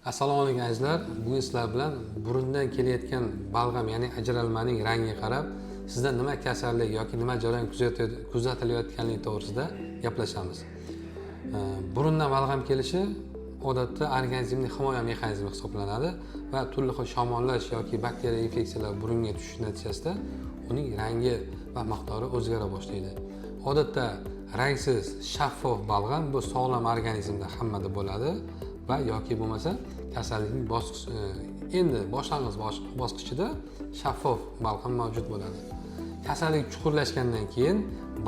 Assalomu alaykum, azizlar. Bugun sizlar bilan burundan kelayotgan balg'am, ya'ni ajralmaning rangiga qarab sizda nima kasallik yoki nima jarayon kuzatilayotganligi to'g'risida gaplashamiz. Burundan balg'am kelishi odatda organizmning himoya mexanizmi hisoblanadi va turli xil shamollash yoki bakteriya infeksiyalar burunga tushishi natijasida uning rangi va miqdori o'zgara boshlaydi. Odatda rangsiz, shaffof balg'am bu sog'lom organizmda hammada bo'ladi va yoki bo'lmasa kasallikning bosqich endi boshlang'ich bosqichida shaffof balg'am mavjud bo'ladi. Kasallik chuqurlashgandan keyin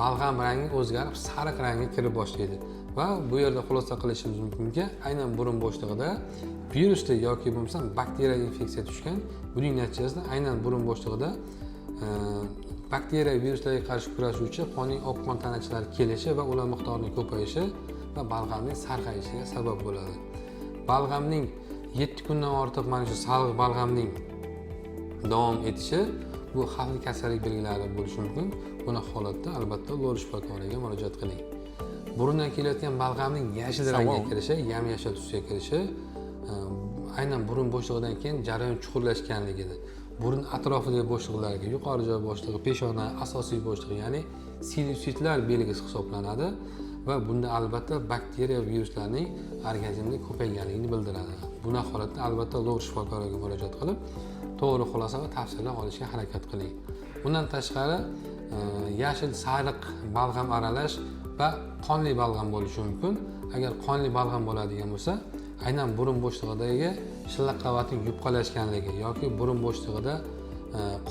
balg'am rangi o'zgarib, sariq rangga kirib boshlaydi va bu yerda xulosa qilishimiz mumkinki, aynan burun bo'shlig'ida virusli yoki bo'lmasa bakteriya infeksiya tushgan. Buning natijasida aynan burun bo'shlig'ida bakteriya, viruslarga qarshi kurashuvchi qonning oq qon tanachalari kelishi va ular miqdorining ko'payishi va balg'amning sarg'ayishiga sabab bo'ladi. Balg'amning 7 kundan ortiq, mana shu sariq balg'amning davom etishi bu xavfli kasallik belgilari bo'lishi mumkin. Bunaqa holatda albatta lor shifokoriga murojaat qiling. Burundan kelayotgan balg'amning yashil rangga Savol. kirishi, yam yashil tusga kirishi aynan burun bo'shlig'idan keyin jarayon chuqurlashganligida burun atrofidagi bo'shliqlarga, yuqori joy bo'shlig'i, peshona asosiy bo'shlig'i, ya'ni sinusitlar belgisi hisoblanadi va bunda albatta bakteriya, viruslarning organizmda ko'payganligini bildiradi. Bunaqa holatda albatta lor shifokoriga murojaat qilib, to'g'ri xulosa va tavsiyalar olishga harakat qiling. Bundan tashqari yashil sariq balg'am aralash va qonli balg'am bo'lishi mumkin. Agar qonli balg'am bo'ladigan bo'lsa, aynan burun bo'shlig'idagi shilliq qavatning yupqalashganligi yoki burun bo'shlig'ida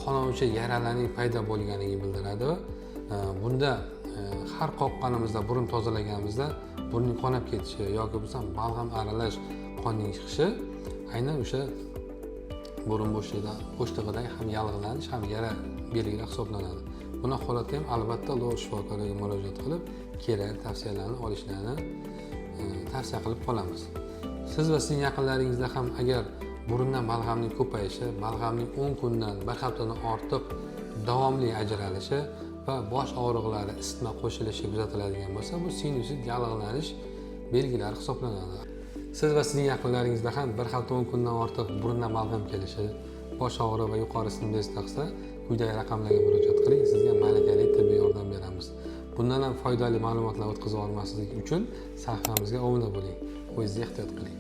qonovchi yaralarning paydo bo'lganligini bildiradi. Bunda har qoqqanimizda, burun tozalaganimizda burunning qonab ketishi yoki bo'lmasam balg'am aralash qonning chiqishi aynan o'sha burun bo'shlig'idagi ham yallig'lanish, ham yara belgilari hisoblanadi. Bunaqa holatda ham albatta lor shifokoriga murojaat qilib, kerakli tavsiyalarni olishlarini tavsiya qilib qolamiz. Siz va sizning yaqinlaringizda ham agar burundan balg'amning ko'payishi, balg'amning 10 kundan, bir haftadan ortiq davomli ajralishi va bosh og'riqlari, isitma qo'shilishi kuzatiladigan bo'lsa, bu sinusit yallig'lanish belgilari hisoblanadi. Siz va sizning yaqinlaringizda ham bir hafta, 10 kundan ortiq burundan balg'am kelishi, bosh og'rig'i va yuqori isitma qilsa, quyidagi raqamlarga murojaat qiling, sizga malakali tibbiy yordam beramiz. Bundan ham foydali ma'lumotlar o'tkazib olmaslik uchun sahifamizga obuna bo'ling. O'zingizni ehtiyot qiling.